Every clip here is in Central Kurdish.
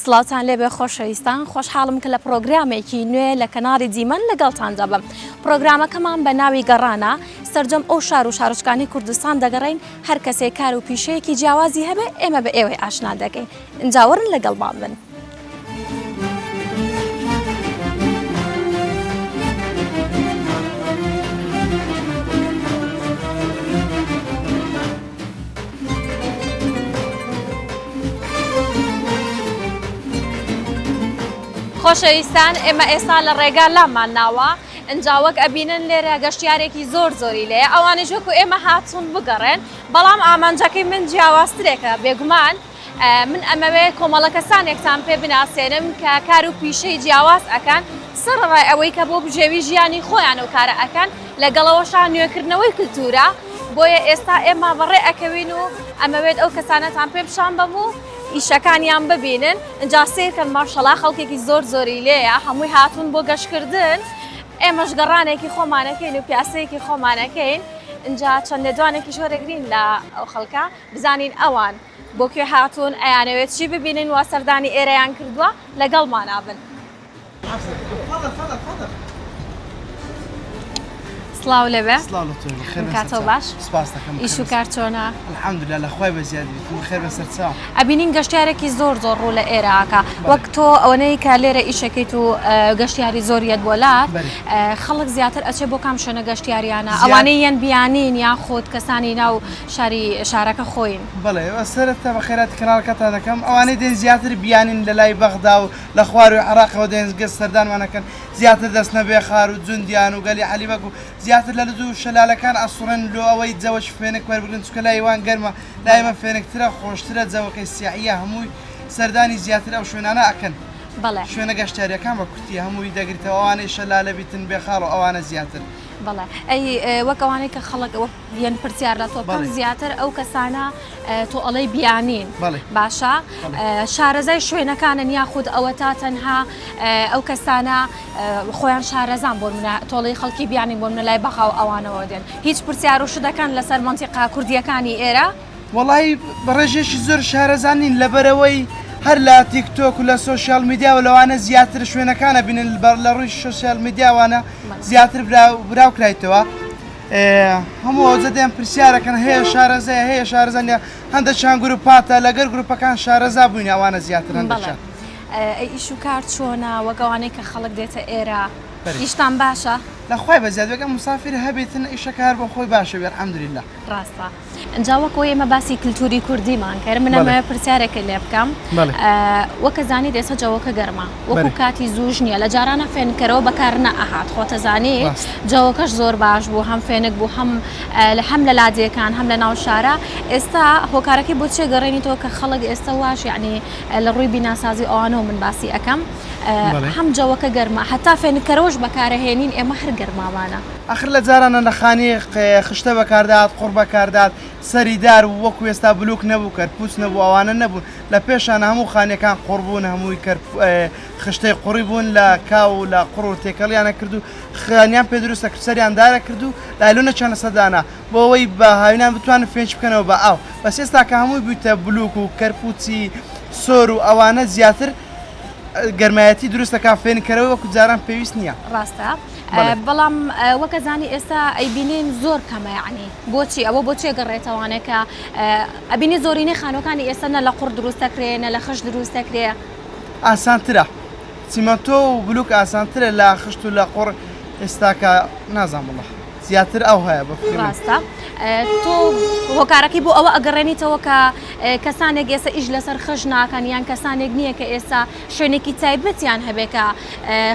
سڵاوتان لێبێ خۆشەویستان خۆشحاڵم کە لە پڕۆگرامێکی نوێ لە کەناڵی دیمەن لەگەڵتان دەبم پڕۆگرامەکەمان بە ناوی گەڕانە سەرجەم ئەو شار و شارۆچکانی کوردستان دەگەڕێین هەر کەسێک کار و پیشەیەکی جیاوازی هەبێ ئێمە بە ئێوەی ئاشنا دەکەین ئینجا وەرن لەگەڵمان بن. خۆشەویستان ئێمە ئێستا لە ڕێگا لامان ناوە ئینجا وەک ئەبینن لێرە گەشتیارێکی زۆر زۆری لێیە ئەوانیش وەکو ئێمە هاتوون بگەڕێن بەڵام ئامانجەکەی من جیاوازترێکە بێگومان من ئەمەوێ کۆمەڵە کەسانێکتان پێ بناسێنم کە کار و پیشەی جیاواز ئەکەن سەرەڕای ئەوەی کە بۆ بژێوی ژیانی خۆیان ئەو کارە ئەکەن لەگەڵەوەشا نوێکردنەوەی کلتورە بۆیە ئێستا ئێمە بەڕێ ئەکەوین و ئەمەوێت ئەو کەسانەتان پێ پیشان بەم و ئیشەکانیان ببینن ئینجا سەیرکەن ماشەڵا خەڵکێکی زۆر زۆری لێیە هەمووی هاتوون بۆ گەشتکردن ئێمەش گەڕانێکی خۆمانەکەین و پیاسەیەکی خۆمانەکەین ئینجا چەند لێدوانێکیش وەرەگرین لە ئەو خەڵکە بزانین ئەوان بۆ کوێ هاتوون ئەیانەوێت چی ببینن وا سەردانی ئێرەیان کردووە لەگەڵمانا بن. سڵاو لێبێ سڵاو لە تۆ بەخێر بێن کاتەوە سەرچاو. باش سپاس دەکەم ئیش بەخێر و بێن کار چۆنە الحمدلله لە خوای بەزیاد بیت بەخێر بێن سەرچاو. ئەبینین گەشتیارێکی زۆر زۆر ڕوو لە ئێرە ئەکا بەڵێ. وەک تۆ ئەوەنەی کە لێرە ئیشەکەیت و گەشتیاری زۆر یەت بۆ لات بەرێ. خەڵک زیاتر ئەچێ بۆ کام شوێنە گەشتیاریانە زیاد. ئەوانەی یەن بیانین یاخود کەسانی ناو شاری شارەکە خۆین. بەڵێ سەرەتا بەخێرهاتی کەناڵەکەتان دەکەم ئەوانەی دێن زیاتر بیانین لە لای بەغدا و لە خواروی عێراقەوە دێن گەشت سەردانمان ئەکەن زیاتر دەچنە بێخار و جوندیان و گەلی عەلی بەگ و زیاتر لە لوت و شەلالەکان ئەسوڕێن لۆ ئەوەی جەوەکی فێنک وەربگرن چونکە لای وان گەرمە لای ئێمە فێنکترە خۆشترە جەوەکەی سیعیە هەمووی سەردانی زیاتر ئەو شوێنانە ئەکەن بەڵێ. شوێنە گەشتیاریەکان بە کورتی هەمووی دەگریتەوە ئەوانەی شەلالە بیتن بێخاڵ و ئەوانە زیاتر. بەڵێ ئەی وەک ئەوانەی کە خەڵک وەک یەن پرسیار لە تۆ بکەم زیاتر ئەو کەسانە تۆ ئەڵێی بیانین باشە شارەزای شوێنەکانن یاخود ئەوە تا تەنها ئەو کەسانە خۆیان شارەزان بۆ منە تۆڵی خەڵکی بیانین بۆ منە لای بەغا و ئەوانەوە دێن هیچ پرسیار و شتەکان لەسەر مەنتیقا کوردیەکانی ئێرە وەڵایی بە ڕێژەیەکی زۆر شارەزا نین لەبەرئەوەی هەر لە تیک تۆک و لە social media و لەوانە زیاتر شوێنەکان ئەبینن لە ڕووی social media وانە زیاتر براو کرایتەوە هەموو ئەوجە دێن پرسیارەکەن هەیە شارەزای هەیە شارەزا نیە هەندێکیان گروپاتە لەگەر گروپەکان شارەزا بووین ئەوانە زیاتر هەندێکیان ئەی ئیش و کار چۆنە وەک ئەوانەی کە خەڵک دێتە ئێرە ئیشتان باشە؟ لە خوای بەزیاد بێ گەر مسافر هەبێتن ئیشەکە هەر بۆ خۆی باشە بێ الحمدللە. ڕاستە ئینجا وەک ئەوەی ئێمە باسی کلتوری کوردیمان کرد من ئەمەوێ پرسیارێکت لێ بکەم وەکە زانیت ئێستا جەوەکە گەرمە وەکو کاتی زووش نییە لە جارانە فێنکەرەوە بەکار نەئەهات خۆتەزانی جەوەکەش زۆر باش بوو هەم فێنک بوو هەم لە هەم لە لادێکان هەم لە ناو شارە ئێستا هۆکارەکەی بۆ چێ گەڕێنیتەوە کە خەڵک ئێستا واش یعنی لە ڕووی بیناسازی ئەوانەوە من باسی ئەەکەم هەم جەوەکە گەرمە هەتا فێنکەرەوەش بەکارەهێنین ئێمە هەر گەرمامانە. ئەخر لە جارانە لە خانی خشتە بەکاردەهات، قوڕ بەکاردەهات، سەری دار و وەکو ئێستا بلوک نەبوو، کەرپوچ نەبوو، ئەوانە نەبوون، لە پێشانە هەموو خانیەکان قوڕ بوون، هەمووی خشتەی قوڕی بوون لە کاو و لە قوڕ و تێکەڵیان ئەکرد و خانیان پێ دروست ئەکرد، سەریان دار ئەکرد و لایلۆنێکیان لەسەر دانا بۆ ئەوەی بە هاوینان بتوانن فێنک بکەنەوە بە ئاو، بەس ئێستا کە هەمووی بوویتە بلوک و کەرپوچی سۆر و ئەوانە زیاتر گەرمایەتی دروست ئەکا، فێنککەرەوەی وەکو جاران پێویست نییە. ڕاستە. بەڵام وەک ئەزانی ئێستا ئەیبینین زۆر کەمە یەعنی بۆچی ئەوە بۆ چێ گەڕێتەوانێ کە ئەبینی زۆرینەی خانوەکانی ئێستا نە لە قوڕ دروست دەکرێ نە لە خشت دروست دەکرێ. ئاسانترە چیمەنتۆ و بلوک ئاسانترە لە خشت و لە قوڕ ئێستاکە نازانم وەڵا زیاتر ئەو هەیە بە فکری من. ڕاستە تۆ هۆکارەکەی بۆ ئەوە ئەگەڕێنیتەوە کە کەسانێک ئێستا ئیش لەسەر خشت ناکەن یان کەسانێک نییە کە ئێستا شوێنێکی تایبەتیان هەبێ کە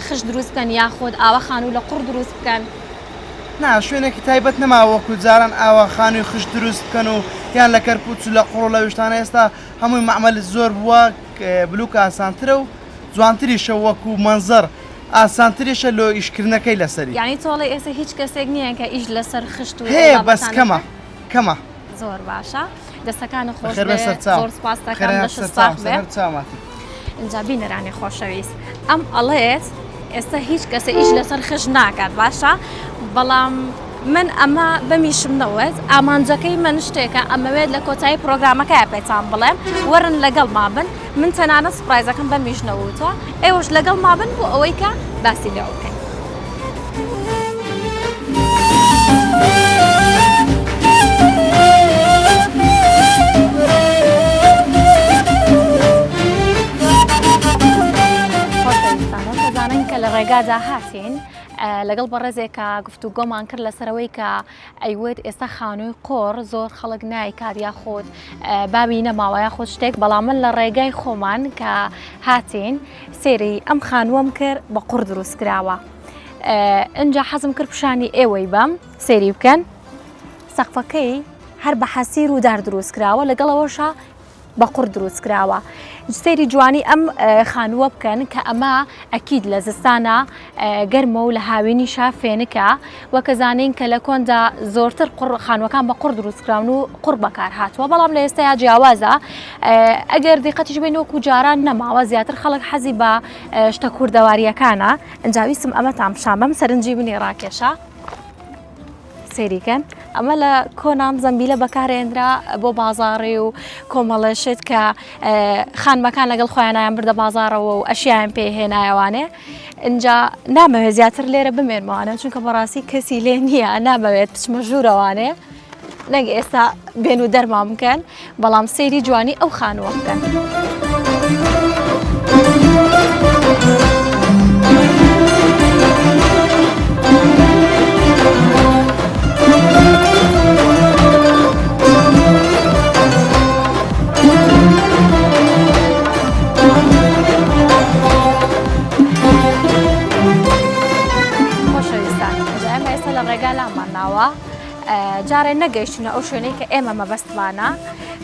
خشت دروست بکەن یاخود ئاوا خانوو لە قوڕ دروست بکەن؟ نا شوێنێکی تایبەت نەماوە وەکو جاران ئاوا خانووی خشت دروست بکەن و یان لە کەرپوچ و لە قوڕ و لە وشتانە ئێستا هەمووی مەعمەل زۆر بووە بلوک ئاسانترە و جوانتریشە وەکو مەنزەر ئاسانتریشە لۆ ئیشکردنەکەی لەسەری. یانی تۆ ئەڵێی ئێستا هیچ کەسێک نییە کە ئیش لەسەر خشت و ئەو هەیە بەس بابەتانە کەمە بکات؟ کەمە. زۆر باشە دەستەکانت خۆش بەخێر بێن بێ سەرچاو. زۆر سپاست بەخێر دەکەم هات لەشت سەرچاوم ساغ بێ. سەر چاوماتی. ئینجا بینەرانی خۆشەویست ئەم ئەڵێت ئێستا هیچ کەسە ئیش لەسەر خشت ناکات باشە بەڵام. من ئەمە بەمیشم نەوت ئامانجەکەی من شتێکە ئەمەوێت لە کۆتایی پرۆگرامەکەیا پێتان بڵێم وەرن لەگەڵما بن من تەنانەت surprise ەکەم بەمیش نەوتوە ئێوەش لەگەڵما بن بۆ ئەوەی کە باسی لێوە بکەین. خۆشەویستان وەک دەزانن کە لە ڕێگادا هاتین لەگەڵ بەڕێزێکا گفتوگۆمان کرد لەسەرەوەی کە ئەیوت ئێستا خانووی قۆڕ زۆر خەڵک نایکات یاخود باوی نەماوە یاخود شتێک بەڵام من لە ڕێگای خۆمان کە هاتین سێری ئەم خانووەم کرد بە قوڕ دروست کراوە ئینجا حەزم کرد پیشانی ئێوەی بەم سێری بکەن سەقفەکەی هەر بە حەسیر و دار دروست کراوە لەگەڵەوەشە بە قوڕ دروست کراوە. سەیری جوانی ئەم خانووە بکەن کە ئەمە ئەکید لە زستانە گەرمە و لە هاوینیشا فێنکە وەکە زانین کە لە کۆندا زۆرتر قوڕ خانووەکان بە قوڕ دروست کراون و قوڕ بەکار هاتووە بەڵام لە ئێستایا جیاوازە ئەگەر دیقەتیش بین وەکو جاران نەماوە زیاتر خەڵک حەزی بە شتە کوردەواریەکانە ئینجا ویستم ئەمەتان پیشان بەم سەرنجی منی ڕاکێشا. سەیری کەن ئەمە لە کۆنام زەمبیلە بەکارێنرا بۆ بازاڕی و کۆمەڵێ شت کە خانمەکان لەگەڵ خۆیانیان بردە بازاڕەوە و ئەشیان پێ هێنایەوانێ اینجا نامەوێت زیاتر لێرە بمێنمەوانە چونکە بەڕاستی کەسی لێ نییە نامەوێت بچمە ژوورەوانێ نەک ئێستا بێن و دەرمان بکەن بەڵام سەیری جوانی ئەو خانووە بکەن. خۆشەویستان ئێمە ئێستا لە ڕێگا لامان ناوە جارێ نەگەیشتینە ئەو شوێنەی کە ئێمە مەبەستمانە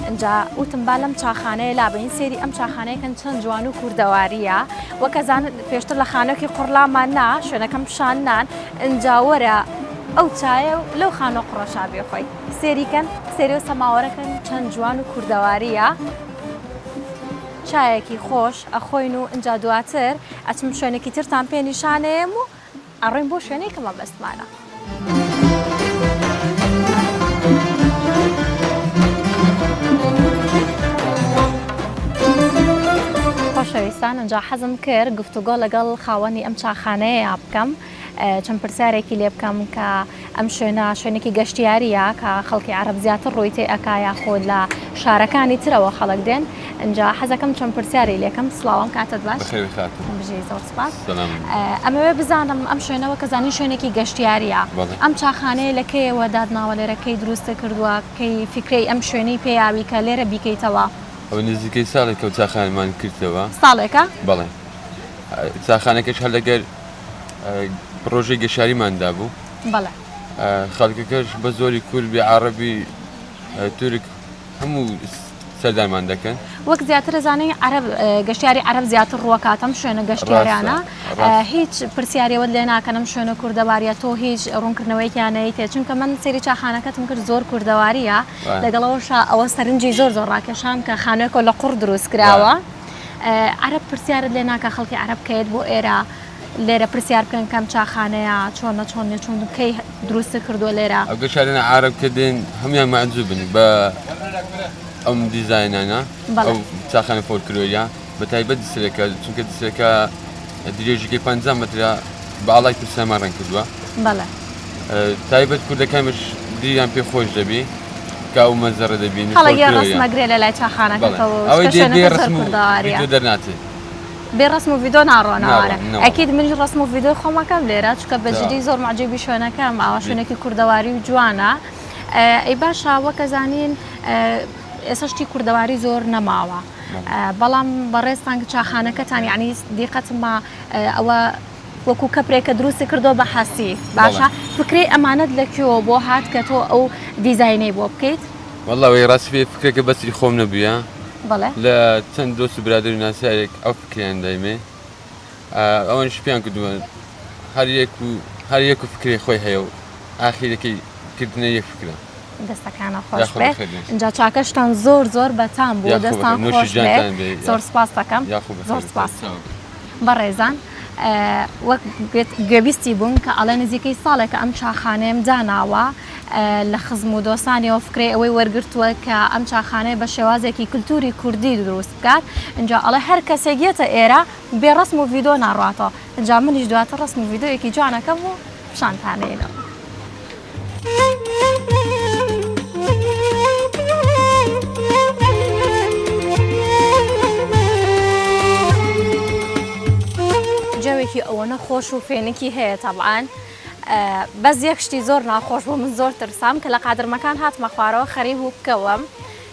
ئینجا وتم با لەم چاخانەیە لابین سێری ئەم چاخانەیەکەن چەند جوان و کوردەواریە وەکە زان پێشتر لە خانۆکی قڕلامان نا شوێنەکەم پیشان نان ئینجا وەرە ئەو چایە و لەو خانۆ قڕەشا بێ خۆی سێریکەن سێری و سەماوەرەکەن چەند جوان و کوردەواریە چایەکی خۆش ئەخۆین و ئینجا دواتر ئەچم شوێنێکی ترتان پێ نیشانەیەم و ئەڕۆین بۆ شوێنێک کە مەبەستمانە. خۆشەویستان ئەجا حەزم کرد گفتوگۆ لەگەڵ خاوەنی ئەم چاخانەیە بکەم چەند پرسیارێکی لێ بکەم کە ئەم شوێنە شوێنێکی گەشتیاریە کە خەڵکی عەرەب زیاتر ڕووی تێ ئەکا یاخود لە شارەکانی ترەوە خەڵک دێن ئینجا حەزەکەم چەند پرسیاری لێکەم سڵاوم کاتت باش بەخێر خاتوو بژی زۆر سپاس سەلام ئەمەوێ بزانم ئەم شوێنەوە کە زانین شوێنێکی گەشتیاریە بەڵێ. ئەم چاخانەیە لە کەیەوە دادناوە لێرە کەی دروستە کردووە کەی فیکرەی ئەم شوێنەی پێیاوی کە لێرە بیکەیتەوە ئەوە نزیکەی ساڵێکە و چاخانەمان کردەوە ساڵێکە بەڵێ چاخانەکەش هەر لەگەر پڕۆژەی گەشاریمان دابوو. بەڵێ. خەڵکەکەش بە زۆری کورد بێ عەڕەبی تورک هەموو سەردانمان دەکەن. وەک زیاتر ئەزانی عەرەب گەشتیاری عەرەب زیاتر ڕووەکات ئەم شوێنە گەشتیاریانە هیچ پرسیارێوەت لێ ناکەن ئەم شوێنە کوردەواریە تۆ هیچ ڕوونکردنەوەیەکیان نەیتێ چونکە من سەیری چاخانەکەتم کرد زۆر کوردەواریە لەگەڵەوەشا ئەوە سەرنجی زۆر زۆر ڕاکێشام کە خانوێکە لە قوڕ دروست کراوە عەرەب پرسیارت لێ ناکە خەڵکی عەرەب کەیت بۆ ئێرە لێرە پرسیار بکەن کام چاخانەیە چۆنە چۆن نیە چۆن کەی دروست کردووە لێرە. ئەو گەشتیارانە عارەب کە دێن هەموویان مەعجوبن بە ئەم دیزاینانە ئەو چاخانە فۆلکلۆریە بە تایبەت دسرەکە چونکە دسرەکە درێژیکەی 50 مەترە بە ئاڵای کوردستانمان ڕەنگ کردووە بەڵێ تایبەت کوردەکانش دیان پێ خۆش دەبی کە ئەو مەنزەرە دەبینی خەڵک یان ڕەسمەگرێ لە لای چاخانەکەتەوە ئەوەی دێ ڕەسم و ڤیدیۆ دەرناچێ. بێ ڕەسم و ڤیدۆ ناڕۆنەوارە ئەکید منیش ڕەسم و ڤیدۆی خۆمەکەم لێرە چونکە بە جدی زۆر معجبی شوێنەکەم ئاوا شوێنێکی کوردەواری و جوانە ئەی باشە وەکە زانین ئێستا شتی کوردەواری زۆر نەماوە بەڵام بەڕێزتان چاخانەکەتان یعنی دیقەتمە ئەوە وەکو کەپرێکە دروستی کردو بە حەسی باشە فکرەی ئەمانەت لە کوێوە بۆ هات کە تۆ ئەو دیزاینەی بۆ بکەیت؟ وەڵا وەی ڕاستی بێ فکرەکە بەسری خۆم نەبووە بەڵێ. لە چەند دۆست و برادەر و ناسیارێک ئەو فکرەیان دایمێ ئەوانیش پێیان کردووە هەر یەک و هەر یەک و فکرەی خۆی هەیە و ئاخیرەکەی کردنە یەک فکرە. دەستەکانە خۆش بێ اینجا چاکەشتان زۆر زۆر بەتام بوو دەستان خۆش بێ زۆر سپاس دەکەم زۆر سپاس. بەڕێزان. وەک گوێبیستی بووم کە ئەڵێ نزیکەی ساڵێکە ئەم چاخانەیەم داناوە لە خزم و دۆستانیەوە فکرەی ئەوەی وەرگرتووە کە ئەم چاخانەیە بە شێوازێکی کلتوری کوردی دروست بکات ئینجا ئەڵێ هەر کەسێک یەتە ئێرە بێ ڕەسم و ڤیدۆ ناڕاتەوە ئینجا منیش دواتر ڕەسم و ڤیدۆیەکی جوانەکەم و پیشانتانەیەنەوە. جەوێکی ئەوەنە خۆش و فێنکی هەیە تەبعەن بەس یەک شتی زۆر ناخۆش بوو من زۆر ترسام کە لە قادرمەکان هاتمە خوارەوە خەریک بوو بکەوم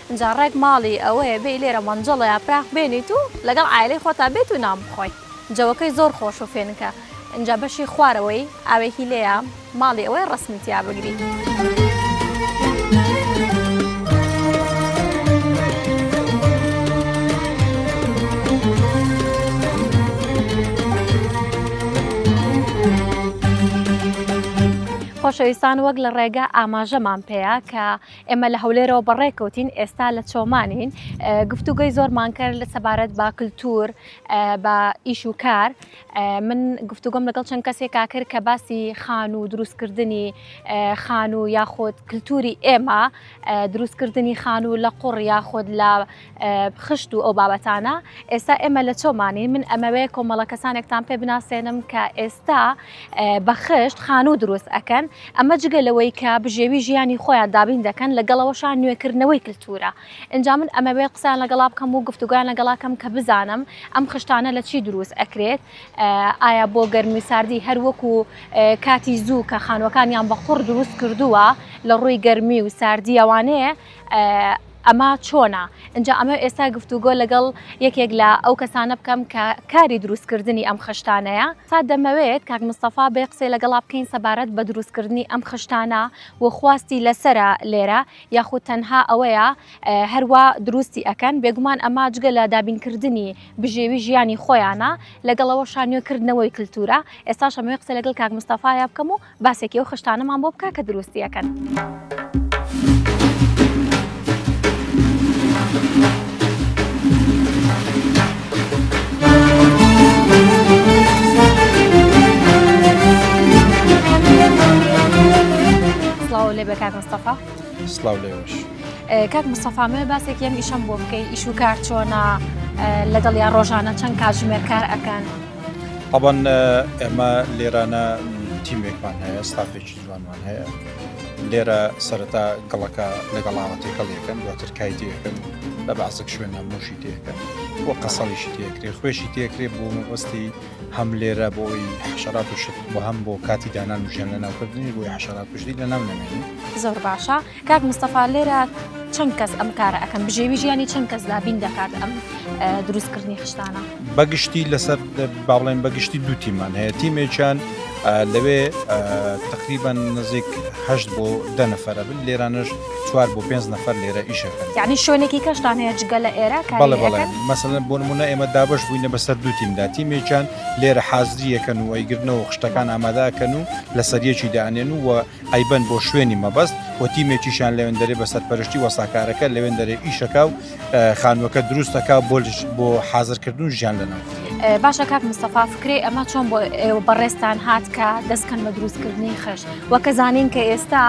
اینجا ڕێک ماڵی ئەوەیە بێی لێرە مەنجەڵە یا پراخ بێنیت و لەگەڵ عایلەی خۆتا بێت و نان بخۆی جەوەکەی زۆر خۆش و فێنکە ئینجا بەشی خوارەوەی ئاوێکی لێیە ماڵی ئەوەی ڕەسمی تیا بگری. خۆشەویستان وەک لە ڕێگا ئاماژەمان پێیە کە ئێمە لە هەولێرەوە بەڕێکەوتین ئێستا لە چۆمانین گفتوگەی زۆرمان کرد لە سەبارەت بە کللتور بە ئیش و کار من گفتوگۆم لەگەڵ چەند کەسێکا کرد کە باسی خانوو دروستکردنی خانوو یاخود کللتوری ئێمە دروستکردنی خانوو لە قوڕ یاخود لە خشت و ئەو بابەتانە ئێستا ئێمە لە چۆمانی من ئەمەوێ کۆمەڵە کەسانێکتان پێ بناسێنم کە ئێستا بە خشت خانوو دروست ئەکەن ئەمە جگە لەوەی کە بژێوی ژیانی خۆیان دابین دەکەن لەگەڵەوەشان نوێکردنەوەی کللتورە ئینجا من ئەمەوێت قسەیان لەگەڵا بکەم و گفتوگۆیان لەگەڵا کەم کە بزانم ئەم خشتانە لە چی دروست ئەکرێت ئایا بۆ گەرمی و ساردی هەر وەکو کاتی زوو کە خانوەکانیان بە قوڕ دروست کردووە لە ڕووی گەرمی و ساردی ئەوانەیە ئەمە چۆنە ئینجا ئەمە ئێستا گفتوگۆ لەگەڵ یەکێک لە ئەو کەسانە بکەم کە کاری دروستکردنی ئەم خشتانەیە تا دەمەوێت کاک مستەفا بێ قسەی لەگەڵا بکەین سەبارەت بە دروستکردنی ئەم خشتانە و خواستی لەسرە لێرە یاخود تەنها ئەوەیە هەروا دروستی ئەکەن، بێگومان ئەمە جگە لە دابینکردنی بژێوی ژیانی خۆیانە لەگەڵ ئەوەشا نوێکردنەوەی کلتورە، ئێستاش ئەمەوێ قسە لەگەڵ کاک مستەفایا بکەم و باسێکی ئەو خشتانەمان بۆ بکا کە دروستی ئەکەن. سڵاو لێ بێ کاک مستەفا. سڵاو لێوەش. کاک مستەفا مەوێ باسێکی ئەم ئیشەم بۆ بکەی ئیش و کار چۆنە لەگەڵ یا ڕۆژانە چەند کاتژمێر کار ئەکەن؟ طبعا ئێمە لێرانە تیمێکمان هەیە ستافێکی جوانمان هەیە لێرە سەرەتا گڵەکە لەگەڵ ئاوە تێکەڵ یەکەن دواتر کای تێکەن لە بەعزێک شوێنە موشی تێکەن و قەسەڵیشی تێکرێ خوێشی تێکرێ بۆ مەبەستی هەم لێرە بۆ ئەوی حەشەرات و شت بۆ هەم بۆ کاتی دانان و ژیان لەناوکردنی بۆی حەشەرات و شتی لەناو نەمێنێ. زۆر باشە کاک مستەفا لێرە چەند کەس ئەم کارە ئەکەن بژێوی ژیانی چەند کەس دابین دەکات ئەم دروستکردنی خشتانە؟ بەگشتی لەسەر با بڵێن بەگشتی دوو تیمان هەیە تیمێکیان لەوێ تقریبا نزیک هەشت بۆ دە نەفەرە بن لێرانەش چوار بۆ پێنج نەفەر لێرە ئیشەکەن. یانی شوێنێکی کەشتان هەیە جگە لە ئێرە کاری بەڵێ بەڵێ ئەکەن؟ مەسەلەن بۆ نمونە ئێمە دابەش بووینە بەسەر دوو تیمدا تیمێکیان لێرە حازری ئەکەن و ئەیگرنەوە و خشتەکان ئامادە ئەکەن و لەسەر یەکی دائەنێن و ئەیبەن بۆ شوێنی مەبەست و تیمێکیشیان لەوێندەرێ بە سەرپەرشتی وەساکارەکە لەوێندەرێ ئیشەکا و خانووەکە دروست ئەکا بۆ بۆ حازرکردن و ژیان لەناو. باشە کاک مستەفا فکرەی ئەمە چۆن بۆ ئێوە بەڕێزتان هات کە دەستکەن بە دروستکردنی خشت وەکە زانین کە ئێستا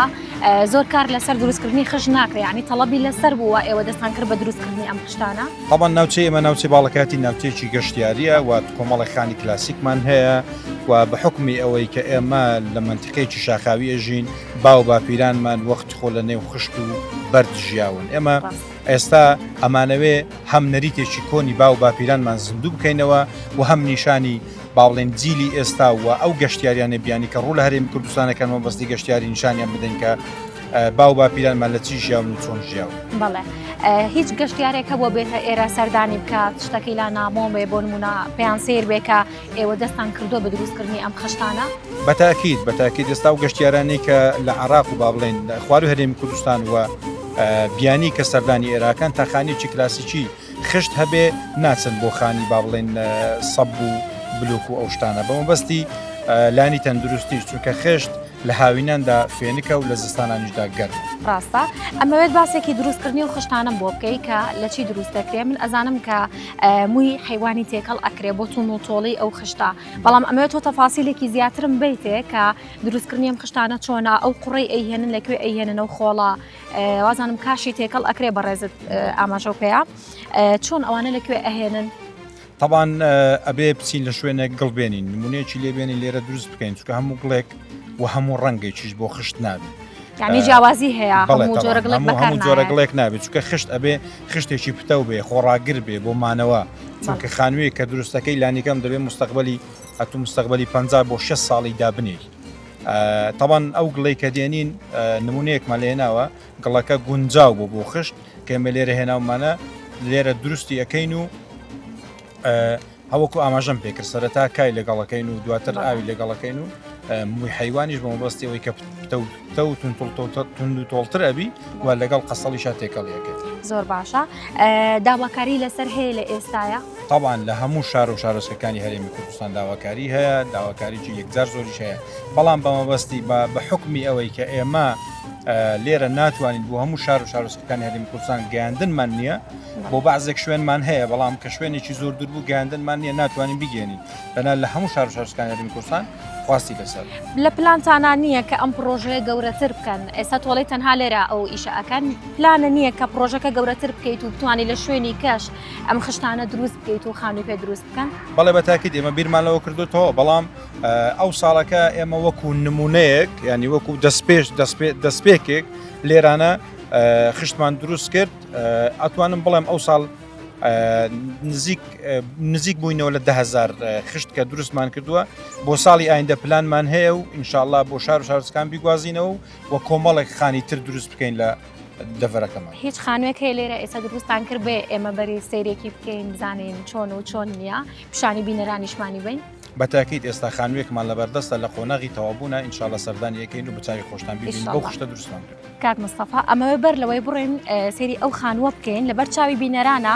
زۆر کار لەسەر دروستکردنی خشت ناکرێ یعنی تەڵەبی لەسەر بووە ئێوە دەستان کرد بە دروستکردنی ئەم خشتانە؟ تەبعەن ناوچەی ئێمە ناوچەی باڵەکایەتی ناوچەیەکی گەشتیارییە و کۆمەڵێک خانی کلاسیکمان هەیە و بە حوکمی ئەوەی کە ئێمە لە مەنتیقەیەکی شاخاوی ئەژین باو باپیرانمان وەختی خۆ لە نێو خشت و بەرد ژیاون ئێمە ئێستا ئەمانەوێ هەم نەریتێکی کۆنی باو باپیرانمان زیندوو بکەینەوە و هەم نیشانی با بڵێن جیلی ئێستا و ئەو گەشتیاریانە بیانی کە ڕوو لە هەرێمی کوردستانەکەن مەبەستی گەشتیاری نیشانیان بدەین کە باو باپیرانمان لە چی ژیاون و چۆن ژیاون. بەڵێ هیچ گەشتیارێک هەبووە بێتە ئێرە سەردانی بکات شتەکەی لا نامۆ بێ بۆ نمونە پێیان سیر بێ کە ئێوە دەستان کردووە بە دروستکردنی ئەم خشتانە؟ بەتاکید بەتاکید ئێستا و گەشتیارانەی کە لە عراق و با بڵێن خواروی هەرێمی کوردستان و بیانی کە سەردانی ئێراکان تا خانیەکی کلاسیکی خشت هەبێ ناچن بۆ خانی با بڵێن سەب و بلوک و ئەو شتانە بە مەبەستی لانی تەندروستیش چونکە خشت لە هاویناندا فێنکە و لە زستانانیشدا گەرمە. ڕاستە. ئەمەوێت باسێکی دروستکردنی ئەو خشتانەم بۆ بکەی کە لە چی دروست دەکرێ؟ من ئەزانم کە مووی حەیوانی تێکەڵ ئەکرێ بۆ توند و تۆڵی ئەو خشتە، بەڵام ئەمەوێت تۆ تەفاسیلێکی زیاترم بەیتێ کە دروستکردنی ئەم خشتانە چۆنە، ئەو قوڕەی ئەیهێنن لە کوێ ئەیهێنن ئەو خۆڵە، وازانم کاشی تێکەڵ ئەکرێ بەڕێزت ئاماژەو پێیە چۆن ئەوانە لە کوێ ئەهێنن؟ تەبان ئەبێ بچین لە شوێنێک گڵ بێنین نمونەیەکی لێ بێنین لێرە دروست بکەین چونکە هەموو گڵێک و هەموو ڕەنگێکیش بۆ خشت نابێت یعنی جیاوازی هەیە هەموو جۆرە گڵێک هەموو جۆرە گڵێک نابێت چونکە خشت ئەبێ خشتێکی پتەو بێ خۆڕاگر بێ بۆ مانەوە چونکە خانوویەک کە دروستەکەی لانیکەم دەبێ مستەقبلی ئەتو مستەقبلی 50 بۆ 6 ساڵی دابنێی تەبان ئەو گڵەی کە دێنین نمونەیەکمان لێناوە گڵەکە گونجاو بۆ بۆ خشت کە ئێمە لێرە هێناومانە لێرە دروستی ئەەکەین و هەوەکو ئاماژەم پێکرد سەرەتا کای لەگەڵەکەین و دواتر ئاوی لەگەڵەکەین و مووی حیوانیش بە مەبەستی ئەوەی کە پتە و تند و تۆڵتر ئەبی و لەگەڵ قەسەڵیشا تێکەڵیەکەی. زۆر باشە داواکاری لەسەر هەیە لە ئێستاە؟ تەبعەن لە هەموو شار و شارۆچکەکانی هەرێمی کوردستان داواکاری هەیە، داواکاریی یەکجار زۆریش هەیە، بەڵام بە مەبەستی بە حوکمی ئەوەی کە ئێمە لێرە ناتوانین بۆ هەموو شار و شارۆچکەکانی هەرێمی کوردستان گەیاندنمان نییە، بۆ بەعزێک شوێنمان هەیە، بەڵام کە شوێنێکی زۆر دوور بوو گەیاندنمان نییە ناتوانین بیگەیەنین، دەنا لە هەموو شار و شارۆچکەکانی هەرێمی کوردستان خواستی لەسەر. لە پلانتانا نییە کە ئەم پڕۆژەیە گەورەتر بکەن، ئێستا تۆڵەی تەنها لێرە ئەو ئیشە ئەکەن، پلانە نییە کە پڕۆژەکە گەورەتر بکەیت و بتوانی لە شوێنی کەش ئەم خشتانە دروست بکەیت و خانووی پێ دروست بکەن؟ بەڵێ بە تاکید ئێمە بیرمان لەوە کردوتەوە بەڵام ئەو ساڵەکە ئێمە وەکو نمونەیەک ینی وەکو دەستپێش دەستپێکێک لێرانە خشتمان دروست کرد ئەتوانم بڵێم ئەو ساڵ نزیک نزیک بووینەوە لە دههزار خشت کە دروستمان کردووە بۆ ساڵی ئایندە پلانمان هەیە و ئینشاءله بۆ شار و شارستان بیگوازینەوە و کۆمەڵێک خانی تر دروست بکەین لە دەڤەرەکەمان. هیچ خانووێک هەیە لێرە ئێستا دروستتان کرد بێ ئێمە بەری سەیرێکی بکەین بزانین چۆن و چۆن نییە پیشانی بینەرانیشمانی بین؟ بە تاکید ئێستا خانوویەکمان لەبەردەستە لە قۆناغی تەواوبوونە ان شاءاللە سەردانی ئەکەین و بە چاوی خۆشتان بیبینن بەو خشتە دروستمان کرد. کاک مستەفا ئەمەوێ بەر لەوەی بڕۆین سەیری ئەو خانووە بکەین لەبەر چاوی بینەرانە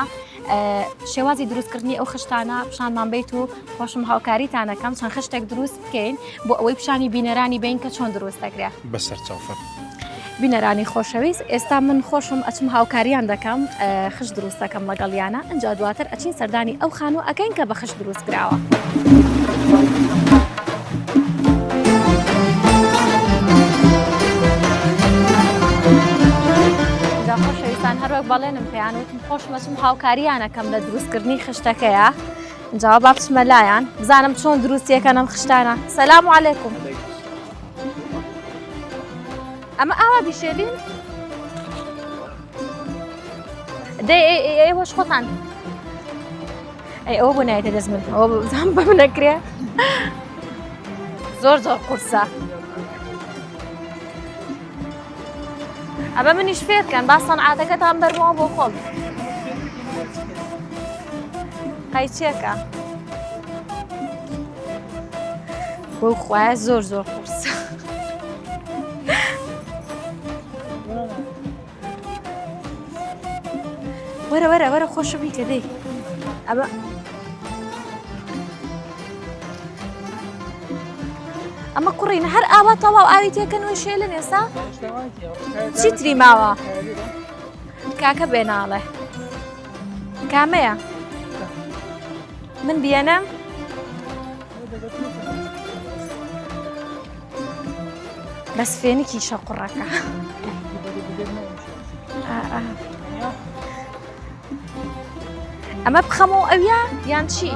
شێوازی دروستکردنی ئەو خشتانە پیشانمان بیت و خۆشم هاوکاریتانەکەم چەند خشتێک دروست بکەین بۆ ئەوەی پیشانی بینەرانی بین کە چۆن دروست دەکرێت. بەسەر چاو فەرموو. بینەرانی خۆشەویست ئێستا من خۆشم ئەچم هاوکاریان دەکەم خشت دروست دەکەم لەگەڵیانە ئینجا دواتر ئەچین سەردانی ئەو خانوو ئەکەین کە بە خشت دروست کراوە. خۆشەویستان هەروەک بەڵێنم پێیان وتم خۆشم ئەچم هاوکاریانەکەم لە دروستکردنی خشتەکەیە جا با بچمە لایان بزانم چۆن دروستیەکەن ئەم خشتانە سەلام علیکم ئەمە ئاوا بیشێلین دەی ئێوەش خۆتان ئەی ئەوە بۆ نایەتە دەست من ئەوە بزانم بەم نەکرێ زۆر زۆر قورسە ئەمە منیش فێرکەن با سەنعاتەکەتان بەرمەوە بۆ خۆم قەیچێکە بۆ خوایە زۆر زۆر قورسە وەرە وەرە وەرە خۆشە بیکە دەی ئەمە ئەمە کوڕینە هەر ئاوا تەواو ئاوی تێکەن و شێلن ئێستا چیتری ماوە کاکە بێناڵێ کامەیە من بیەنم بەس فێنکی شەقڕەکە ئەمە بخەمەوە ئەویا یان چی؟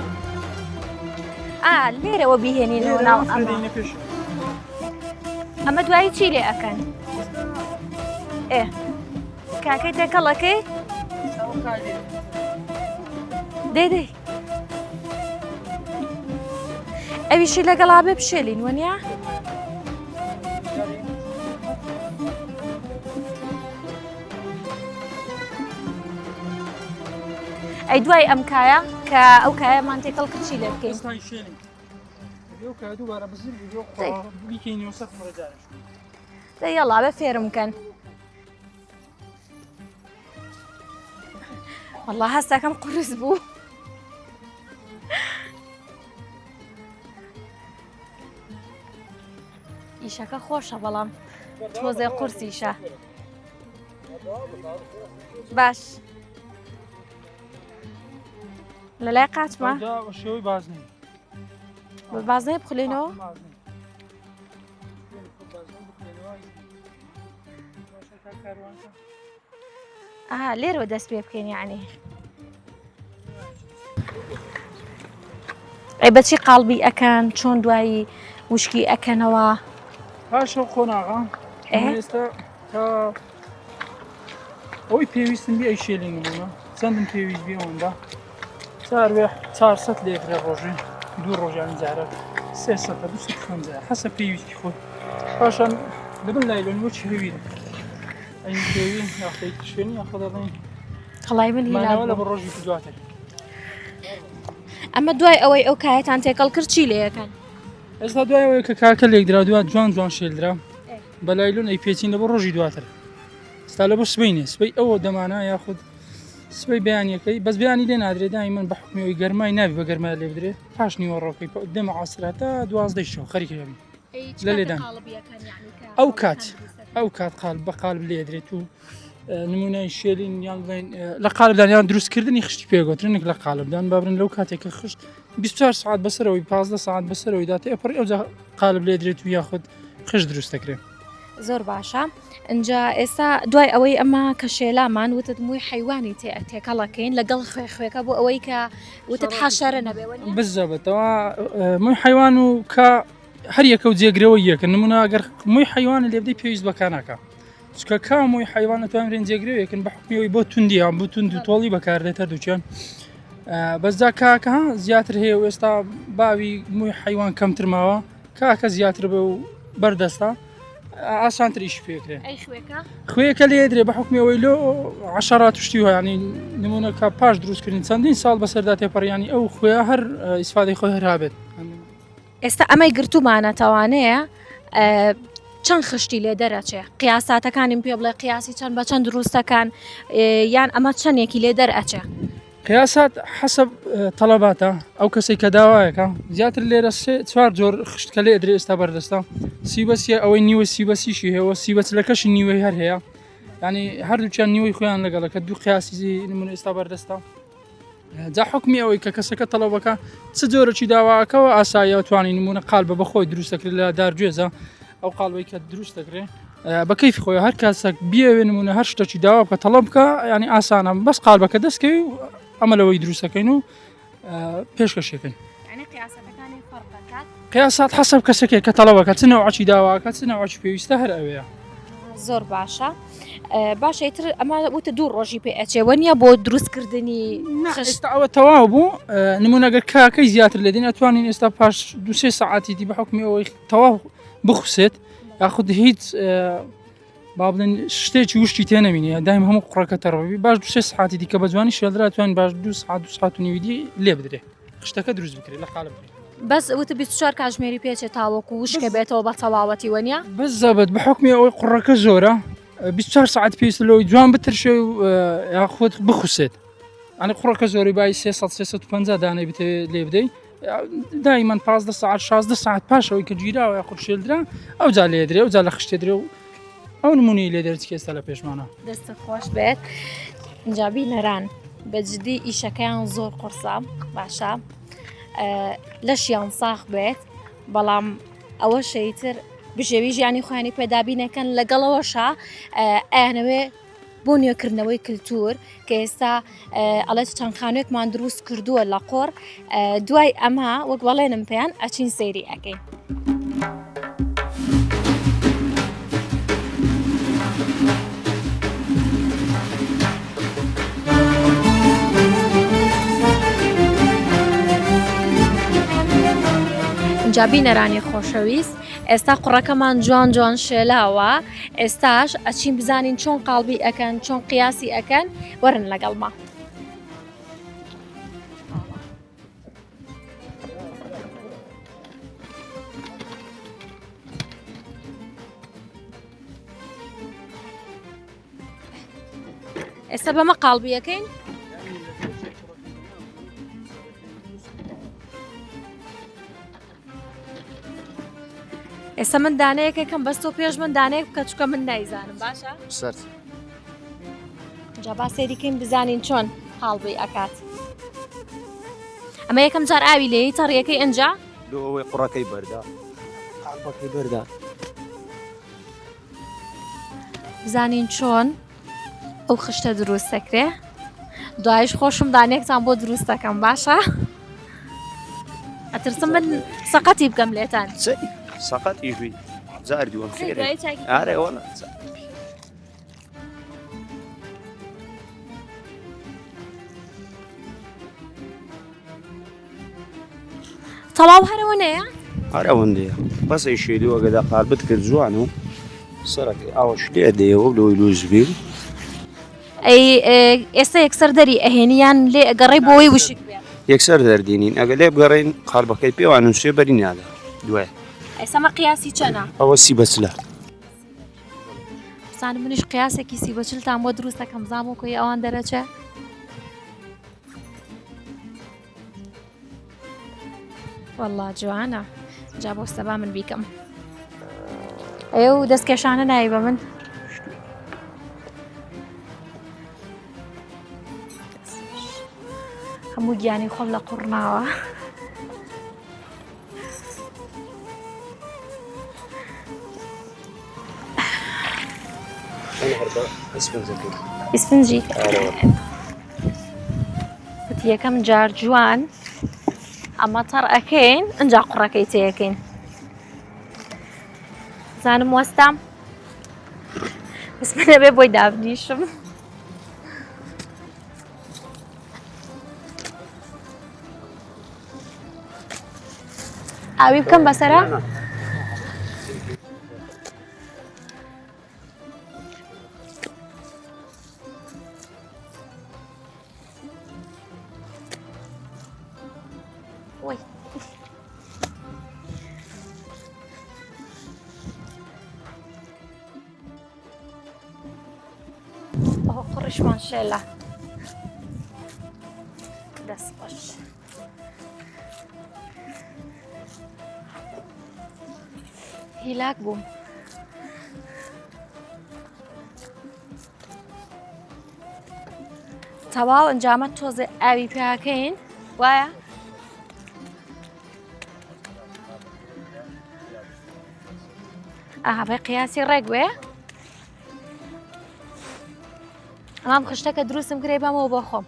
ئا لێرەوە بیهێنینەوە ناو ئەمە ئەمە دوایی چی لێ ئەکەن؟ ئێ کاکەی تێکەڵەکەی؟ دەی دەی ئەویشی لەگەڵا بێ بشێلین وەنیە؟ ئەی دوای ئەم کایە کە ئەو کایەمان تێکەڵ کرد چی لێ بکەین؟ دەی یەڵا بە فێرم کەن. والله هەستەکەم قورس بوو. ئیشەکە خۆشە بەڵام تۆزێ قورسیشە باش لە لای قاچمە شێوەی بازنەی بازنەی بخولێنەوە ئەها لێرەوە دەست پێ بکەین یعنی ئەی بەچی قاڵبی ئەکەن چۆن دوایی وشکی ئەکەنەوە پاشە قۆناغا ئێستا تا ئەوەی پێویستم بی ئەی شێلینگ بوونە چەندم پێویست بی ئەوەندە چاروێ 400 لێترە ڕۆژێ دوو ڕۆژیان جارە 300 250 حەسە پێویستی خۆی پاشان لەبن لایلۆن وەچ هەوی ئەی پێوی یاخەی شوێنی یاخۆ دەڵێن قەڵای من هیلاک لە بۆ ڕۆژی دواتر ئەمە دوای ئەوەی ئەو کایەتان تێکەڵ کرد چی لێ یەکەن ئێستا دوای ئەوەی کە کاکە لێکدرا دوا جوان جوان شێلدرا بە لایلۆن ئەی پێچین لە بۆ ڕۆژی دواتر ستا لە بۆ سبینێ سبەی ئەوە دەمانە یاخود سبەی بەیانەکەی بەس بیانی لێ نادرێ دای من بە حکومی ئەوی گەرمای نابی بە گەرمای لێ بدرێ پاش نیوەڕۆکەی دەمە عاسرا تا دوازدەی شەو خەریکە بین لە لێدان ئەو کات ئەو کات قال بە قالب لێدرێت و نمونەی شێلین یان بڵێن لە قالبدان یان دروستکردنی خشتی پێگوترنێک لە قالبدان بابرن لەو کاتێک کە خشت 24 ساعت بەسەرەوەی 15 ساعت بەسەرەوەی داتێ ئەپڕی ئەوجا قالب لێدرێت و یاخود خشت دروست دەکرێت. زۆر باشە ئینجا ئێستا دوای ئەوەی ئەمە کە شێلامان وتت مووی حەیوانی تێ تێکەڵەکەین لەگەڵ خوێ خوێکە بۆ ئەوەی کە وتت حەشەرە نەبێ وەنیە؟ بزەبتەوە مووی حەیوان و کە هەر یەکە و جێگرەوەی یەکە نمونە ئەگەر مووی حەیوانە لێبدەی پێویست بەکار ناکە چکە کا مووی حەیوان ئەتوانرێن جێگرەوەیەکن بە حکومیەوەی بۆ توندیان بۆ توند و تۆڵی بەکاردێت هەردووکیان بەس جا کاکە زیاتر هەیە و ئێستا باوی مووی حەیوان کەمتر ماوە کاکە زیاتر بە و بەردەستە ئاسانتر ئیش پێکرێ خوێکە لێ درێ بە حکمی ئەوەی لۆ عشرات شتی هەیانی نمونەکە پاش دروستکردن چەندین ساڵ بەسەردا تێپەڕیانی ئەو خوێ هەر ئیسفادەی خۆی هەر هابێت. ئێستا ئەمەی گرتوومانەتەوانەیە چەند خشتی لێ دەرەچێ قیاساتەکانیم پێ بڵێ قیاسی چەند بە چەند دروستەکان یان ئەمە چەندێکی لێ دەرئەچێ قیاسات حەسەب تەڵەباتە ئەو کەسێک کە داوایەکە زیاتر لێرە سێ چوار جۆر خشتکە لێ ئەدرێ ئێستا بەردەستە سیبەسیە ئەوەی نیوە سیبەسیشی هەیە سیبەچلەکەشی نیوەی هەر هەیە ینی هەردووکیان نیوەی خۆیان لەگەڵە کە دوو قیاسی نمونە ئێستا بەردەستە جا حکمی ئەوەی کە کەسەکە تەڵەبەکە چ جۆرەی داواکەەوە ئاساییەوە توانی نمونە قال بە بەخۆی دروست دەکرێت لە دارگوێزە ئەو قالبەی کە دروست دەکرێت بە کەیفی خۆی هەر کەسێک بیەوێ نمونە هەر شتێکی داوا بکە تەڵەب بکە ینی ئاسانە بەس قالبەکە دەستکەوی و ئەمە لەوەی دروستەکەین و پێشکەشەکەین قیاسات حەسەب کەسێک کە تەڵەبەکە چ نەوعەکی داواکە چ نەوعەکی پێویستە هەر ئەوەیە. زۆر باشە باشە ئیتر ئەمە وتە دوو ڕۆژی پێ ئەچێ وە نییە بۆ دروستکردنی خشت ئەوە تەواو بوو نمونە گەر کاکەی زیاتر لێدین ئەتوانین ئێستا پاش دوسێ سەعاتی دی بە حکمی ئەوەی تەواو بخوسێت یاخود هیچ با بڵێن شتێکی وشکی تێ نەمینێ دایم هەموو قوڕەکە تەڕبی باش دوسێ سەعاتی دیکە بە جوانی شێڵدرا توان باش دو سعات دو سعات و نیوی دی لێ بدرێ خشتەکە دروست بکرێت لە قالب بدرێ. بەس وتت 24 کاتژمێری پێچێ تاوەکو وشکە بێتەوە بە تەواوەتی وەنیە؟ بزەبت بە حکمی ئەوەی قوڕەکە زۆرە 24 سعات پێویستە لەوەی جوان بترشێ و یاخود بخوسێت ئەنی قوڕەکە زۆری بای 300 350 دانەی بتەوێت لێ بدەیت دایمەن 15 سعات 16 سعات پاشەوەی کە گیراوە یاخود شێلدرا ئەو جا لێدرێ ئەو جا لە خشتێ درێ و ئەو نمونەی لێ دەرچکە ئێستا لە پێشمانە. دەستت خۆش بێت ئینجا بینەران بە جدی ئیشەکەیان زۆر قورسە باشە لەشیان ساخ بێت بەڵام ئەوە شەیتر بژێوی ژیانی خۆیانی پێدابینەکەن لەگەڵەوەشە ئەیانەوێ بۆ نوێکردنەوەی کللتور کە ئێستا ئەڵێت چەند خانوێکمان دروست کردووە لە قۆڕ دوای ئەمە وەک بەڵێنم پێیان ئەچین سەیری ئەەکەین. جا بینەرانی خۆشەویست ئێستا قوڕەکەمان جوان جوان شێلاوە ئێستاش ئەچین بزانین چۆن قاڵبی ئەکەن چۆن قیاسی ئەکەن وەرن لەگەڵما. ئێستا بەمە قاڵبیەکەین ئێستا من دانەیەکەکەم بەس تۆ پێش من دانەیەک بکە چکە من نایزانم باشە سەر جا با سەیریکەین بزانین چۆن قاڵبی ئەکات ئەمە یەکەم جار ئاوی لێی تەڕیەکەی ئەنجا لۆ ئەوەی قوڕەکەی بەردا قاڵبەکەی بەردا بزانین چۆن ئەو خشتە دروست دەکرێ دوایش خۆشم دانێکتان بۆ دروست دەکەم باشە ئەترسم من سەقەتی بکەم لێتان سەقەتی ژوی جار دووەم فێرە ئارێ وەڵا تەواو هەر ئەوەنەیە؟ هەر ئەوەندەیە بەس ئەی شێلووە گەدا قالبت کرد جوان و سەرەکەی ئاوەش لێ دەیەوە لۆی لوز بی ئەی ئێستا یەکسەر دەری ئەهێنی یان لێ ئەگەڕێی بۆی وشک بێ؟ یەکسەر دەردینین ئەگە لێ بگەڕێین قالبەکەی پێوان نووسێ بەری نادا دوای ئێستا مە قیاسی چەنە؟ ئەوە سی بەچلە سان منیش قیاسێکی سی بەچلتان بۆ دروست دەکەم زام وەکوی ئەوان دەرەچێ والله جوانە جا بۆ سەبا من بیکەم ئەو دەستکێشانە ناوی بە من هەموو گیانی خۆم لە قوڕناوە ئیسفنجی وتی یەکەم جار جوان ئەمە تەڕ ئەکەین ئەجا قوڕەکەی تێەکەین زانم وەستام بەس من ئەبێ بۆی دابنیشم ئاوی بکەم بەسەرە؟ وەی ئەوە قوڕیشمان شێلە دەست خۆش هیلاک بووم تەواو ئەنجامە تۆزێ ئاوی پیاکەین وایە ئاها قیاسی ڕێک بێ ئەمام خشتەکە دروستم کرێ بەمەوە بۆ خۆم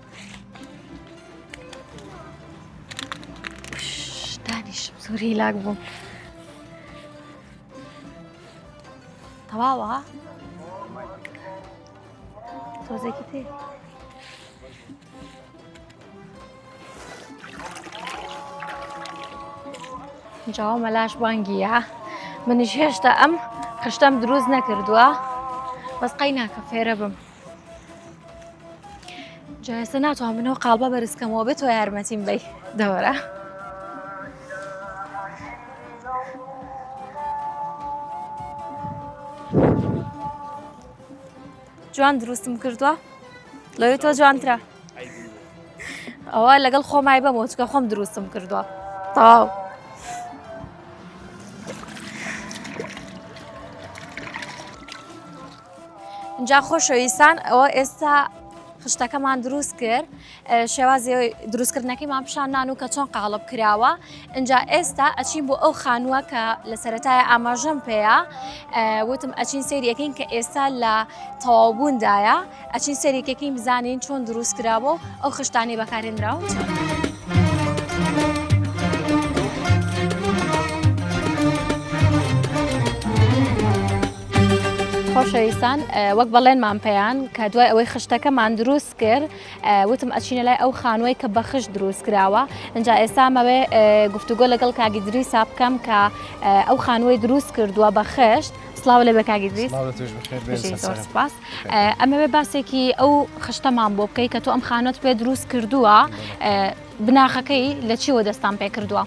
دانیشم زۆر هیلاک بووم تەواوە تۆزێکی تێ جاوە مەلاش بانگیە منیش هێشتا ئەم خشتەم دروست نەکردووە بەس قەی ناکە فێرە بم جا ئێستا ناتوانم منەوە قاڵبە بەرزکەمەوە بێت تۆ یارمەتیم بەی دەوەرە. جوان دروستم کردووە لەوەی تۆ جوانترە ئەوە لەگەڵ خۆمای بەمەوە چکە خۆم دروستم کردووە تەواو. جا خۆشەویستان ئەوە ئێستا خشتەکەمان دروست کرد شێوازی دروستکردنەکەیمان پیشان نان و کە چۆن قاڵب کراوە ئینجا ئێستا ئەچین بۆ ئەو خانووە کە لە سەرەتای ئاماژەم پێەیە وتم ئەچین سەیرەکەین کە ئێستا لە تەواوبووندایە ئەچین سەیرێکەکەین بزانین چۆن دروست کراوە و ئەو خشتانەی بەکارهێنراون چۆن. خۆشەویستان وەک بەڵێنمان پێیان کە دوای ئەوەی خشتەکەمان دروست کرد وتم ئەچینە لای ئەو خانووەی کە بە خشت دروست کراوە ئینجا ئێستا مەوێ گفتوگۆ لەگەڵ کاک ئیدریسا بکەم کە ئەو خانووەی دروست کردووە بە خشت سڵاو لێ بێ کاک ئیدریس زۆر سپاس ئەمەوێ باسێکی ئەو خشتەمان بۆ بکەی کە تۆ ئەم خانووت پێ دروست کردووە بناخەکەی لە چیوە دەستان پێ کردووە؟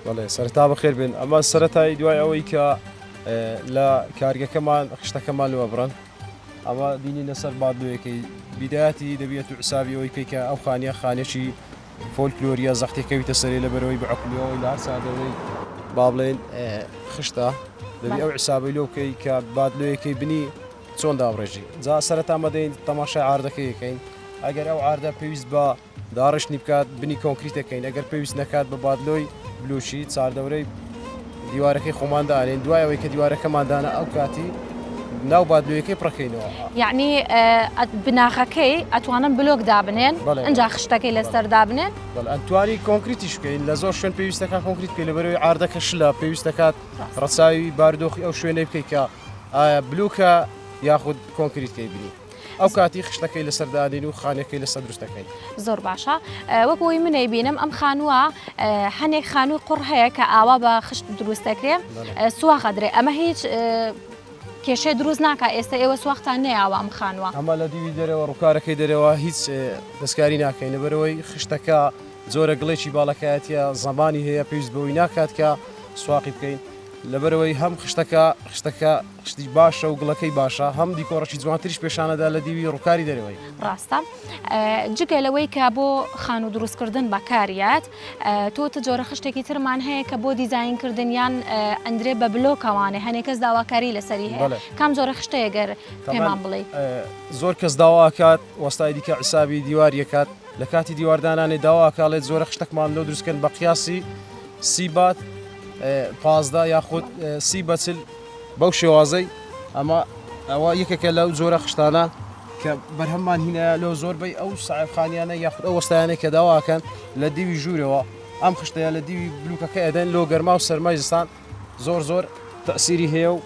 بەڵێ سەرتا بەخێر بێن ئەمە سەتایی دوای ئەوەی کە لە کارگەکەمان خشتەکەمان لەوە بڕن ئەمە بینینە سەر بادلۆیەکەی بیدایەتی دەبێت و حسابی ئەوەی کەی کە ئەو خانیە خانێکی فۆلکلۆریە زەختی کەویتە سەرێ لە بەرەوەی بە عقلیەوەی لە هەر سادەوەی با بڵێن خشتە دەبی ئەو عیسابەی لۆ بکەی کە بادلۆیەکەی بنی چۆن دابڕێژی جا سەرەتا مەدەین تەماشای عاردەکەی یەکەین ئەگەر ئەو عاردە پێویست بە داڕشتنی بکات بنی کۆنکریت دەکەین ئەگەر پێویست نەکات بە بادلۆی بلوشی چاردەورەی دیوارەکەی خۆمان دانێن دوای ئەوەی کە دیوارەکەمان دانا ئەو کاتی ناو بادلۆیەکەی پڕەکەینەوە. یەعنی بناغەکەی ئەتوانن بلۆک دابنێن ئینجا خشتەکەی لەسەر دابنێن؟ بەڵێ ئەتوانی کۆنکریتیش بکەین لە زۆر شوێن پێویستەکە کۆنکریت بکەین لەبەرەوەی عاردەکە شلە پێویست دەکات ڕەچاوی بارودۆخی ئەو شوێنەی بکەیت کە ئایا بلوکە یاخود کۆنکریتکەی بنی. ئەو کاتی خشتەکەی لەسەر دانین و خانەکەی لەسەر دروست دەکەین. زۆر باشە وەک ئەوەی من ئەیبینم ئەم خانووە هەنێک خانووی قوڕ هەیە کە ئاوا بە خشت دروست دەکرێ سواخ ئەدرێ ئەمە هیچ کێشەی دروست ناکا ئێستا ئێوە سواختان نەیاوە ئەم خانووە. ئەمە لە دیوی دەرەوە ڕووکارەکەی دەرەوە هیچ دەستکاری ناکەین لەبەرئەوەی خشتەکە جۆرە گڵێکی باڵەکایەتیە زەمانی هەیە پێویست بەوەی ناکات کە سواقی بکەین لەبەرئەوەی هەم خشتەکە خشتەکە خشتی باشە و گڵەکەی باشە هەم دیکۆڕەکی جوانتریش پێشانەدا لە دیوی ڕووکاری دەرەوەی. ڕاستە جگە لەوەی کە بۆ خانوو دروستکردن بەکاریات تۆ تە جۆرە خشتێکی ترمان هەیە کە بۆ دیزاین کردن یان ئەندرێ بە بلۆکەوانێ هەنێک کەس داواکاری لەسەری هەیە کام جۆرە خشتەیە گەر پێمان بڵێ؟ زۆر کەس داواکات وەستای دیکە عیسابی دیواریەکات لە کاتی دیواردانانێ داواکاڵێت زۆرە خشتەکمان لۆ دروستکەن بە قیاسی سی بات 15 یاخود سی بەچل بەو شێوازەی ئەمە ئەوە یەکێکە لەو جۆرە خشتانە کە بەرهەممان هینایە لۆ زۆربەی ئەو ساحێبخانیانە یاخود ئەو وەستایانەی کە داواکەن لە دیوی ژوورەوە ئەم خشتەیە لە دیوی بلوکەکە ئەدەن لۆ گەرما و سەرمای زستان زۆر زۆر تەسیری هەیە و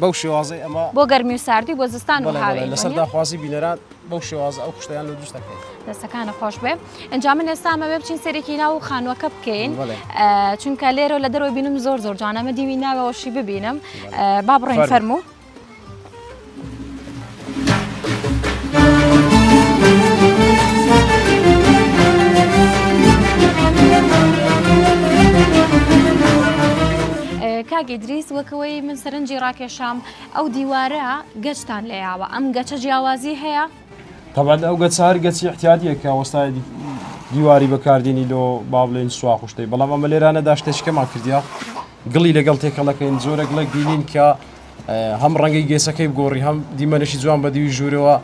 بەو شێوازەی ئەمە بۆ گەرمی و ساردی بۆ زستان و هاوین لەسەر داخوازی بینەران بەو شێوازە ئەو خشتەیان لۆ دروست دەکەین. دەستەکانت خۆش بێ ئینجا من ئێستا ئەمەوێ بچین سەرێکی ناو خانووەکە بکەین چونکە لێرە لە دەرەوە بینم زۆر زۆر جوانە ئەمە دیوی ناوەوەشی ببینم با بڕۆین فەرموو. کاک ئیدریس وەکەوەی من سەرنجی ڕاکێشام ئەو دیوارە گەچتان لێیاوە ئەم گەچە جیاوازی هەیە؟ تەبعەن ئەو گەچە هەر گەچی احتیادیە کە وەستای دیواری بەکاردێنی لۆ با بڵێین سواق و شتەی بەڵام ئەمە لێرانەدا شتێکەمان کردیا گڵی لەگەڵ تێکەڵەکەین زۆرە گڵێک بینین کە هەم ڕەنگی گێسەکەی بگۆڕی هەم دیمەنەشی جوان بە دیوی ژوورەوە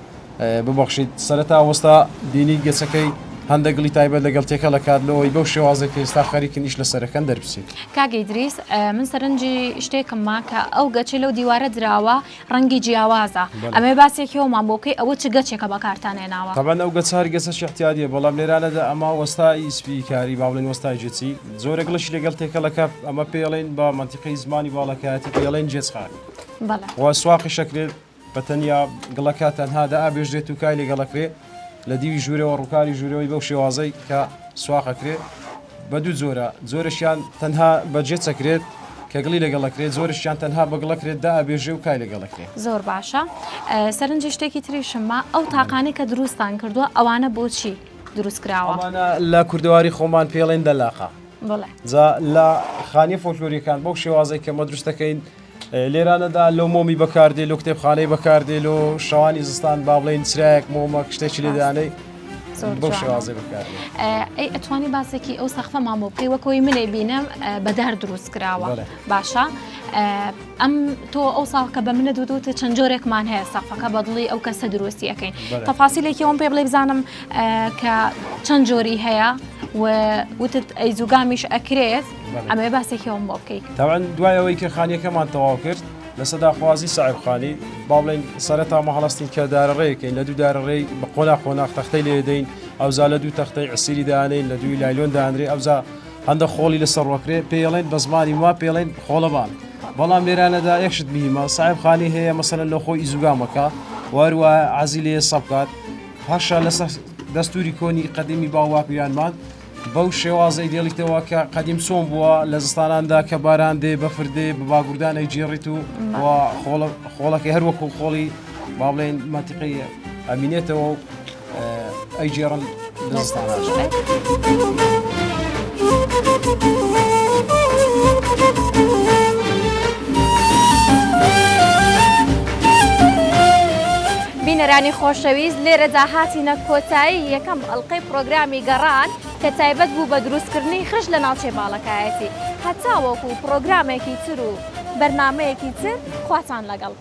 ببەخشیت سەرەتا وەستا دینی گەچەکەی هەندە گڵی تایبەت لەگەڵ تێکەڵەکات لەوەی بەو شێوازێک کە ئێستا خەریکن ئیش لەسەرەکەن دەربچێت. کاک ئیدریس من سەرنجی شتێکم ما کە ئەو گەچەی لەو دیوارە دراوە ڕەنگی جیاوازە ئەمەوێ باسێکی ئەومان بۆ بکەی ئەوە چ گەچێکە بەکارتان هێناوە؟ تەبعەن ئەو گەچە هەر گەچەکی ئیعتیادیە بەڵام لێرانەدا ئەمە وەستای سپی کاری با بڵێین وەستای جێچی جۆرە گڵشی لەگەڵ تێکەڵەکە ئەمە پێڵێن بە مەنتیقەی زمانی باڵەکایەتی پێڵێن جێچخاک بەڵێ وە سواقیش ئەکرێت بە تەنیا گڵەکە تەنها دائابێژرێت و کای لەگەڵ ئەکرێ لە دیوی ژوورەوە ڕووکاری ژوورەوەی بەو شێوازەی کە سواق ئەکرێ بە دوو جۆرە جۆرەشیان تەنها بە جێ چەکرێت کە گڵی لەگەڵ ئەکرێت جۆرشیان تەنها بە گڵەکرێت دائەبێژێ و کای لەگەڵ ئەکرێ. زۆر باشە سەرنجی شتێکی تریشم ما ئەو تاقانەی کە دروستان کردووە ئەوانە بۆچی دروست کراوە؟ ئەمانە لە کوردەواری خۆمان پێڵێن دەلاقە. بەڵێ. جا لە خانیە فۆلکلۆریەکان بەو شێوازەی کە مە دروست دەکەین لێرانەدا لۆ مۆمی بەکاردێ لۆ کتێبخانەی بەکاردێ لۆ شەوانی زستان با بڵێین چرایەک مۆمەک شتێکی لێدانەی بەو شێوازەی بەکاردێ. ئەی ئەتوانی باسێکی ئەو سەقفەمان بۆ بکەی وەکەوەی منێ بینم بەدار دروست کراوە باشە ئەم تۆ ئەو ساڵ کە بە منە دوتوتە چەند جۆرێکمان هەیە سەقفەکە بە دڵی ئەو کەسە دروستی ئەەکەین تەفاسیلێکی ئەوم پێ بڵێ بزانم کە چەند جۆری هەیە و وتت ئەی زوگامیش ئەکرێت ئەمەوێ باسێکی ئەوم بۆ بکەی. تەبعەن دوای ئەوەی کە خانیەکەمان تەواو کرد لەسەر داخوازی ساحێب خانی با بڵێین سەرەتا مە هەڵەستین کە دارەڕێیەکەین لە دوو دارەڕێی بە قۆناغ قۆناغ تەختەی لێ دەین ئەوجا لە دوو تەختەی عسیری دانێین لە دووی لایلۆن دانرێ ئەوجا هەندە خۆڵی لەسەر ڕۆکرێ پێڵێن بە زمانی ما پێڵێن خۆڵەبان بەڵام لێرانەدا یەک شت مهمە ساحێب خانی هەیە مەسەلەن لە خۆی ئیزوگامەکە واروە عزی لێ سەبکات هەشا لەسەر دەستوری کۆنی قەدیمی باوباپیرانمان بەو شێوازەی دێڵیتەوە کە قەدیم چۆن بووە لە زستاناندا کە باران دێ بەفر دێ بە باگوردان ئەیگێڕیت و خۆڵەکەی هەر وەکو خۆڵی با بڵێن مەنتیقەی ئەمینێتەوە و ئەیگێڕن لە زستانان. بینەرانی خۆشەویست لێرەدا هاتینە کۆتایی یەکەم ئەڵقەی پڕۆگرامی گەڕان کە تایبەت بوو بە دروستکردنی خشت لە ناوچەی باڵەکایەتی هەتاوەکو پڕۆگرامێکی تر و. بەرنامەیەکی تر خواتان لەگەڵ.